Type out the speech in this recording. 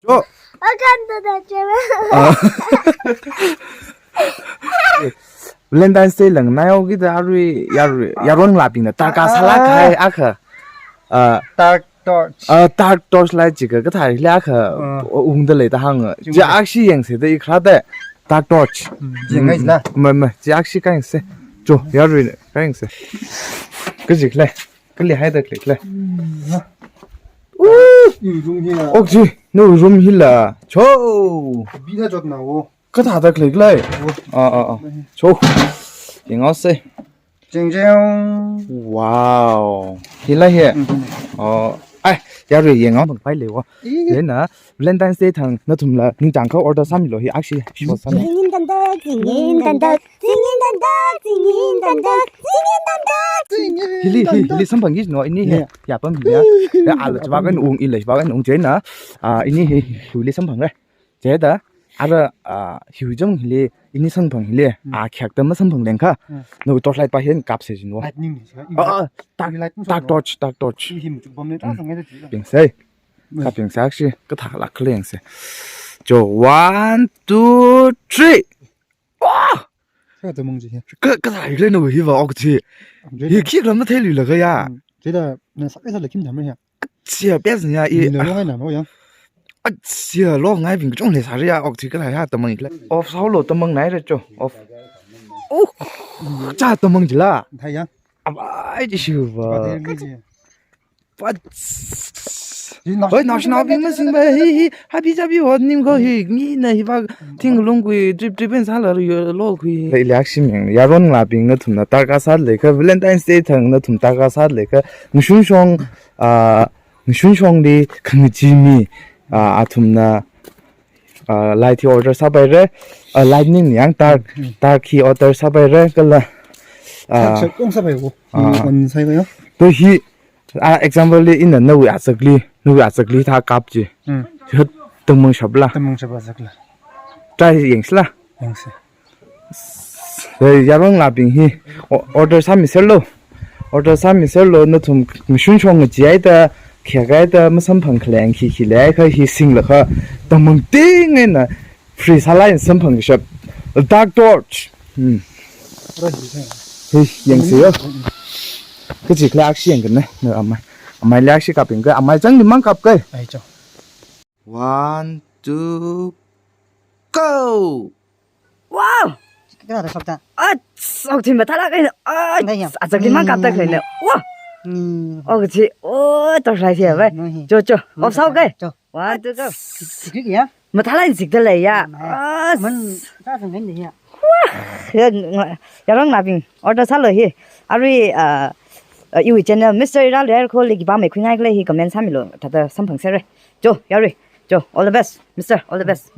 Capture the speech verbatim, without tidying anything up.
Jo. Akan da da che. Ah. Valentine's Day lang nai o kita arui, arui, yaron ngalābingna darkar sālāk kahai akha. Ah, dark torch. Ah, dark torch light chi ka, kathā hili akha, ah, ungda lei da hānga. Ching. Chi akhashi yangse da i kharā da. Dark torch. Hmm, yangngai la. Hmm, ma, ma, chi akhashi kayangse. Jo, yarui kayangse. Kaji khala. Kali haida khala. Hmm. Uh! Ui room hila. Ok chi, nawui room hila. Cho. Bina jot na wo. Kathāda khalei khala. Oh. Ah, ah, ah. Cho. Yanghaose. Jing jing. Wow. Hila hi. Mm-hmm. Oh. Ai, yarui yanghaophalungpai lei wo. Ih. Hina, Valentine's Day thang nathumla ningchāngkha order sāmilu hi akhashi. Short sāmi. Zingin dandak, zingin dandak, zingin dandak, zingin dandak, zingin dandak. Hili, hi, hili samphangki no, ini hi. Yeah. Yapam hi ya. Ya, ala chibak kan ung, ila chibak kan ung chieina. Ah, ini hi, hili samphang re. Chieina, ara, ah, hiwui chang hili, ini samphang hili, hmm, ah, khayākta masamphang lengkha. Hmm. No torchlight pa hi kapse jin wo. Lightning ni, sir. Ah, ah, dark, dark torch, dark torch. Hi hi muchuk bam ne, ta, hmm, sangai da ji la. Pingsei. Hmm. Kapingsei akhashi, kathālāk khala yangse. Jo, one, two, three. Wah! Sā tamang ji hi. Ka, kathā hili no hi va, ok chi. Am, jida. Hi khikha matheiluilaga ya. Hmm. Jida, na sākai sāla khim tham ya. Chia, best nia i. Mina lo ngai na mo ya. Achia, longaibing kachungkha leisāra ya, ok chi kala ya, tamang khala. Off sālu, tamang nai re cho. Off. Uh, cha tamang jila. Thai ya. Abai, chi shi va. Ba thei ji. But, ji na. Oi, naoshinaobing masingba, hi, hi, happy chabi ho, nim ko hi, mi na hi ba, thinglung kui, trip, trip en sāla ri, lo kui. Lei liak shim yang, yaron ngalābing nathumna darkar sālakha, Valentine's Day thang nathum darkar sālakha, ngashun shong, ah, ngashun shongli khangachee mi, ah, athumna, ah, light hi order sāpaira, ah, lightning yang dark, mm, dark hi order sāpaira, kala, ah, shak, shak, kong sāpai ko. Ah. Hi on sai ko ya. To hi, ah, example li ina nawui azakli, nawui azakli thā kap ji. Mm. Hi tamang shapla. Tamang shapla azakla. Try yangse la. Yangse. Hey, yaron ngalābing hi o-, order sāmiserlu. Order sāmiserlu, nathum ngashun shong ngacheehaida, khayākhaida, masamphang khaleng khi khi leikha hi singlakha, tamang ting eina free sālāk eina samphang kashap. Dark torch. Hmm. Hey, yangse yo. Kaji khala akhashi yangkana, na amai. Amai liak shi kaping ka, amai changli mang kap kai. Ai cho. One, two, go! Wow! Kaya ada shakta. Ach, ok chi mathālāk kai. Ach, ngai ya. Azakli mang kapta kai ne. Wow! Hmm. Ok chi. Oh, torchlight hi ya, bai. Hmm. Cho, cho. Hmm. Off sāo kai. Cho. One, two, go. Kik, kik ya. Mathālāk zikda lei ya. Hmm. Ach. Man, ta sang kan ya. Wow! Ya, nga-, yaron ngalābing. Order sālu hi. Arui, uh, uh, iwui channel, Mister Ira Luyar ko liki ba mei khuingai khala hi comment sāmilu. Thāda samphangser re. Cho, yarui. Cho, all the best, Mister. All the best.